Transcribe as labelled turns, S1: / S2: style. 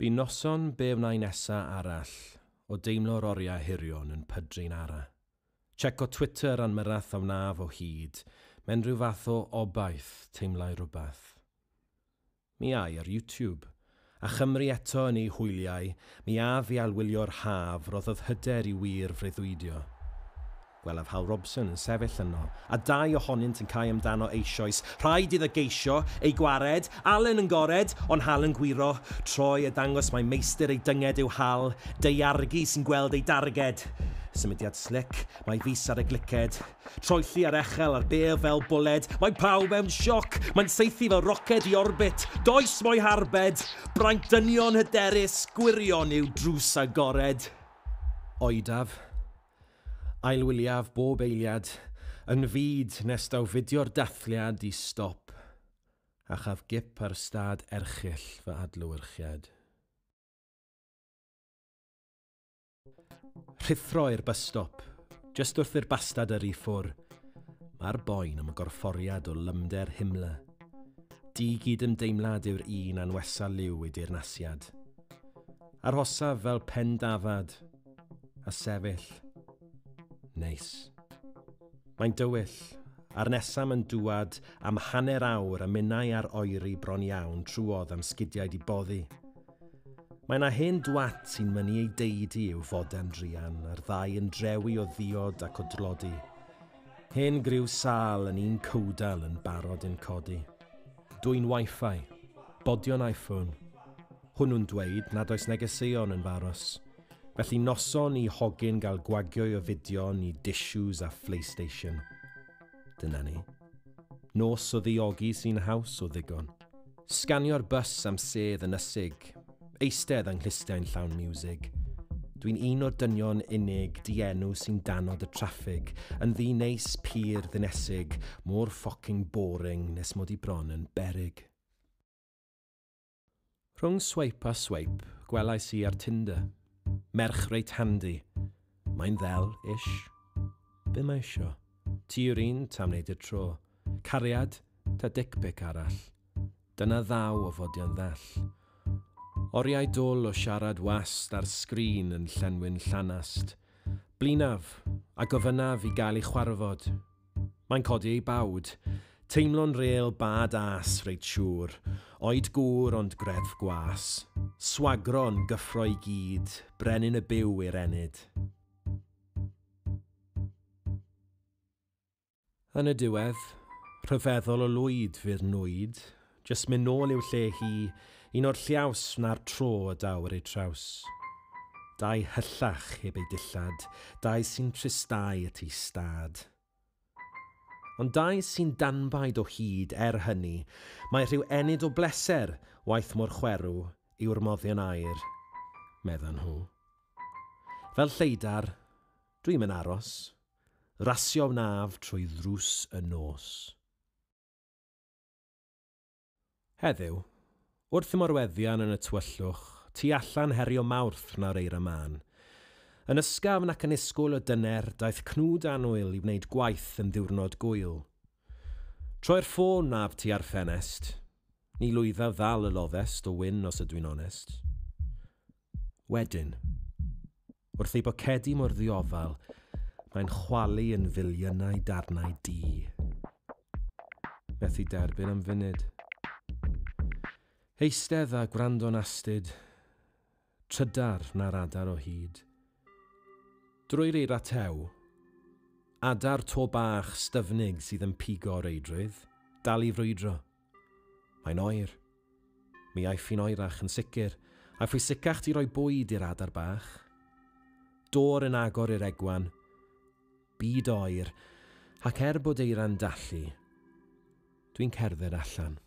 S1: Bu noson be wnai nesa arall o deimlo'r oriau hirion yn pydru'n ara. Checo Twitter a'n myrath a wnaf o hyd, mewn rhyw fath o obaith teimlai rhywbeth. Mi ai ar YouTube, a Chymru eto yn ei hwyliau, mi af i alwylio'r haf roddodd hyder i wir freuddwydio. Gwelaf Hal Robson yn sefyll yno, a dau ohonynt yn cael amdano eisoes. Rhaid iddo geisio, ei gwared, Alan yn gored, ond Hal yn gwyro, troi a dangos mai meistr ei dynged yw Hal, daeargi sy'n gweld ei darged. Symudiad slick, mae fys ar y gliced. Troelli ar echel a'r bêl fel bwled, mae pawb mewn sioc, mae'n saethu fel roced i orbit. Does mo'i harbed, braint dynion hyderus, gwirion yw drws agored. Oedaf. Ailwyliaf bob eiliad, yn fud nes daw fideo'r dathliad i stop, a chaf gip ar stad erchyll fy adlewyrchiad. Rhuthro i'r bus stop, jyst wrth i'r bastad yrru ffwr. Mae'r boen am y gorfforiad o lymder Himmler. Di-gyd-ymdeimlad yw'r un anwesa liw ei dirnasiad. Arhosaf fel pen dafad, a sefyll. Neis. Mae'n dywyll, a'r nesam yn dŵad am hanner awr a minnau ar oeri bron iawn trwodd am sgidiau di boddi. Mae yna hen dwat sy'n mynnu ei deidi i'w fodem druan, a'r ddau yn drewi o ddiod ac o dlodi. Hen griw sâl yn un cowdal yn barod yn codi. Dwyn Wi-Fi, bodion iPhone. Hwnnw'n dweud nad oes negeseuon yn faros. Felly noson i hogyn gael gwagio o fideon i tissues a PlayStation. Dyna ni. Nos o ddiogi sy'n haws o ddigon. Sganio'r bws am sedd yn ysig. Eistedd yng nghlustiau'n llawn miwsig. Dwi'n un o'r dynion unig dienw sy'n danod y traffig, yn ddi neis pur ddinesig, mor fucking boring nes mod i bron yn berig. Rhwng swipe a swipe, gwelais i ar Tinder. Merch reit handi. Mae'n ddel, ish. Be mae isio? Ti yw'r un tam wneud y tro. Cariad, ta dick pic arall. Dyna ddaw o fodion ddall. Oriau dwl o siarad wast ar sgrin yn llenwi'n llanast. Blinaf, a gofynnaf i gael ei chwarfod. Mae'n codi ei bawd. Teimlo'n rêl bad ass reit siŵr. Oed gŵr ond greddf gwas. Swagron gyffro i gyd, brenin y byw i'r ennyd. Yn y diwedd, rhyfeddol o lwyd fydd nwyd, jyst mynd nôl i'w lle hi, un o'r lliaws na'r tro y daw ar ei traws. Dau hyllach heb ei dillad, dau sy'n tristau at ei stad. Ond dau sy'n danbaid o hyd er hynny, mae rhyw ennyd o bleser, waith mor chwerw, yw'r moddion air, meddan nhw. Fel lleidar, dwi'm yn aros, rasio wnaf trwy ddrws y nos. Heddiw, wrth ymorweddian yn y tywyllwch, tu allan herio Mawrth na'r eira mân. Yn ysgafn ac yn isgwyl o dyner, daeth cnwd annwyl i wneud gwaith yn ddiwrnod gwyl. Troi'r ffôn naf tu ar ffenest. Ni lwyddaf ddal y loddest o wyn os ydw i'n onest. Wedyn, wrth ei bocedi mor ddiofal, mae'n chwalu yn filiynau darnau du. Methu derbyn am funud. Eistedd a gwrando'n astud, trydar na'r adar o hyd. Drwy'r eira tew, adar to bach styfnig sydd yn pigo reidrwydd, dal i frwydro. Mae'n oer. Mi aiff hi'n oerach yn sicr, a phwysicach ti roi bwyd i'r adar bach. Dôr yn agor i'r egwan, byd oer, ac er bod eira'n dallu, dwi'n cerdded allan.